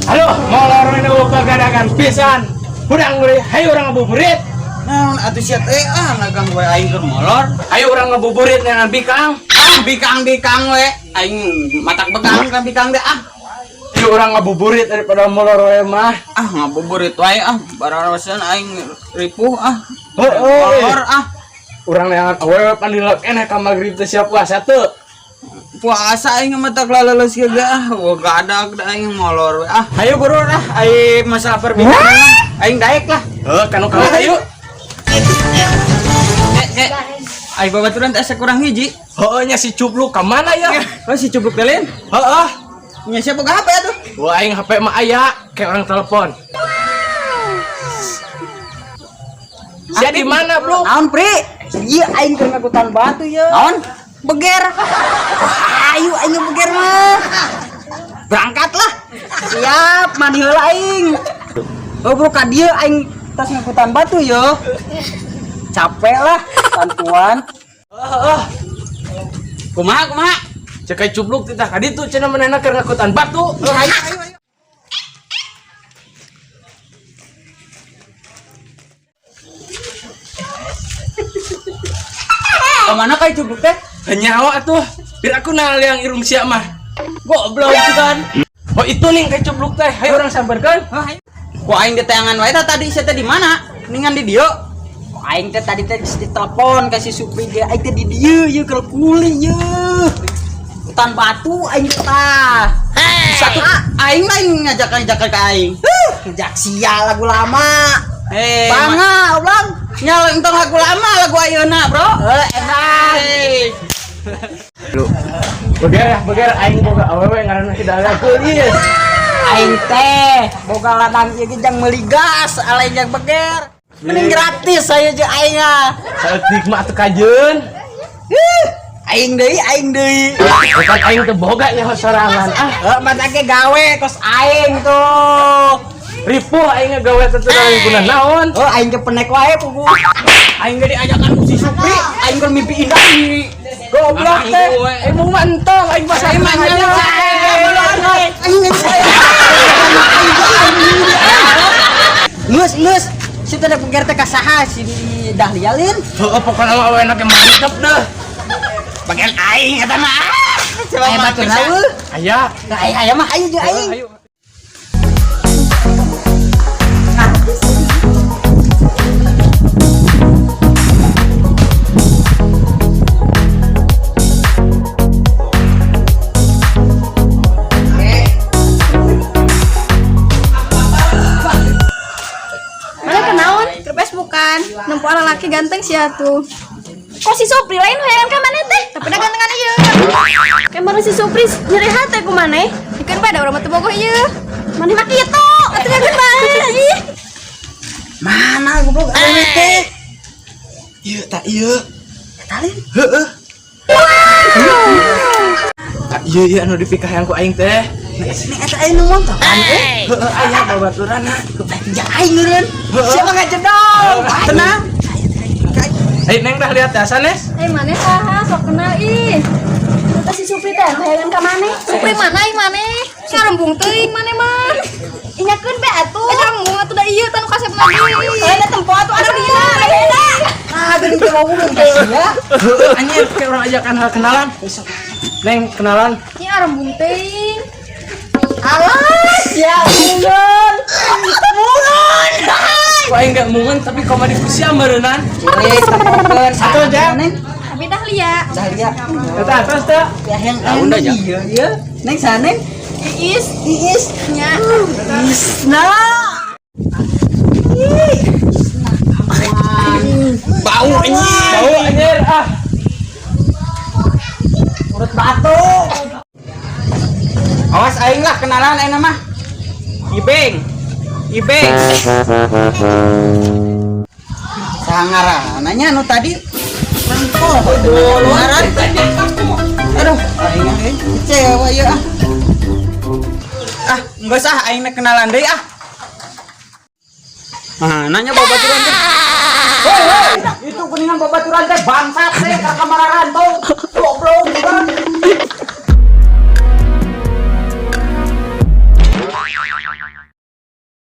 Halo, molor ini gadagan pisan. Hudang deui, hayu urang ngabuburit. Naon atuh sia teh ah ngaganggu we aing keur molor. Hayu urang ngabuburit dengan bikang. Ah bikang-bikang we aing matak begang ka bikang teh ah. Hayu urang ngabuburit daripada molor we mah. Ah ngabuburit wae ah bararasan aing ripuh ah. Heueuh. Molor ah. Urang neangan awewe pandilak keneh ka magrib teh siap puasa teu. Puasa aing matak laleles ge ah. Wah gadag da aing molor we ah. Hayu buru ah aing masalah perbincangan mah aing daek lah. Heuh, kanu kalah hayu. Eh, aing babaturan teh asa kurang hiji. Heueuh nya si Cupluk ka mana ya? Oh si Cupluk teh lain. Heueuh. Nya sia boga HP atuh. Wah aing HP mah aya, kayak orang telepon. Sia di mana, Bro? Naon, Pri? Ieu aing keur ngakutan batu ye. Naon? Beger. Ayo aing beger mah. Berangkatlah. Siap, mandi heula aing. Oh, bro, ka dieu aing tas ngakutan batu yo. Capek lah, bantuan. Heeh. Kumaha kumaha? Cek ai Cupluk titah ka ditu cenah manehna keur ngakutan batu. Oh, ayo ayo ayo. Kemana kai Cupluk teh? Nyawa atuh. Biar aku naliang irung sia mah. Goblok kan. Oh itu nih kai Cupluk teh. Hayu urang samperkeun. Hah, ayo. Ku aing ditayangan wae tah tadi sia teh di mana? Ningan di dieu. Aing teh tadi teh geus ditelepon ka si Supri ge aing teh di dieu ye keur kuli ye. Hutan batu aing teh tah. Satu aing lain ngajak-ngajak ka aing. Ngejak sia lagu lama. Eh, Bangga, ulang. Nyala entong lagu lama lagu ayeuna, Bro. Eh, enak. Hey. Beger ya, beger aing boga awewe ngaranna si Dahlia Geulis. Aing teh boga ladang ieu ge jang meuli gas, alain jang beger. Mending gratis saya jeung aing ah. Saeutik mah atuh kajeun. Ih, aing deui, aing deui. Bukan aing teu boga nyaho sorangan. Ah, Heuh, mata ge gawe kos aing tuh. ripuh aing gawe teh teu guna naon. Oh, aing ge penek wae pugu. Aing ge diajakan ku si Supri, aing keur mimpi indah di Goblok teh. Aing mau mah entong aing bahasa Aing mah aja. Geus, geus. Si teh beger teh ka saha si Dahlia lin? Heueuh pokona mah awewe ge mantep deh. Bagian aing eta mah. Coba Aya batur eueuh. Aya. Aya aya mah ayo jeung aing. Ayo. Mana kenaon? Ke Facebookan. Nempo laki ganteng sih atuh. Kok si Supri lain hoyangan ka maneh teh? Tapi da gantengan ieu. Kemarin si Supri nyeri hate ku maneh. Dikeun bae da urang mah teu bogoh ieu. Maneh mah kitu, atuh nyakeun bae. Ih. Mana goblok aing teh? Ieu tak ieu. Eta lin. Heeh. Tak ieu ieu anu dipikahayang ku aing teh. Nih eta aing nu montokan eh. Heeh aya babaturana. Jeung aing eureun. Siapa ngajedong? Tenang. Ayo Neng dah lihat ya sanes. Eh maneh saha sok kenal ih. Eta si Supri teh hoyangan ka maneh. Supri mana ih maneh? Sarembung teuing maneh mah. Inyakeun bae atuh. Eh rembung atuh da ieu tanu kasep lagi. Lain tempo atuh aslinya. Ah, geuning teh ngomongkeun ka sia. Heeh anjir kayak orang ajakan hal kenalan. Neng kenalan. Ini arembung teuing. Alah, sia mungun. Mungun. Ku aing gak mungun tapi koma diskusi meureunnan. Ciri tempokeun Atuh, Jang. Neng. Tapi Dahlia. Dahlia. Eta atas teh. Ya yang Tahu dah, Jang. Iya, iya. Neng sana Neng. Iis. Iis. Nya. Isna. Bau anjing. Bau anjir ah. Urut batu. Awas aing lah kenalan aing mah. Ibeng. Ibeng. Saha ngaranna nya nu tadi? Rengkoh. Ngaran. Aduh, aing euy kecewa ieu ah. Ah, geus ah aing nek kenalan deui ah. Ah, nanya babaturan teh. Hei, hei, itu kuningan babaturan teh bangsat teh ka kamar rantau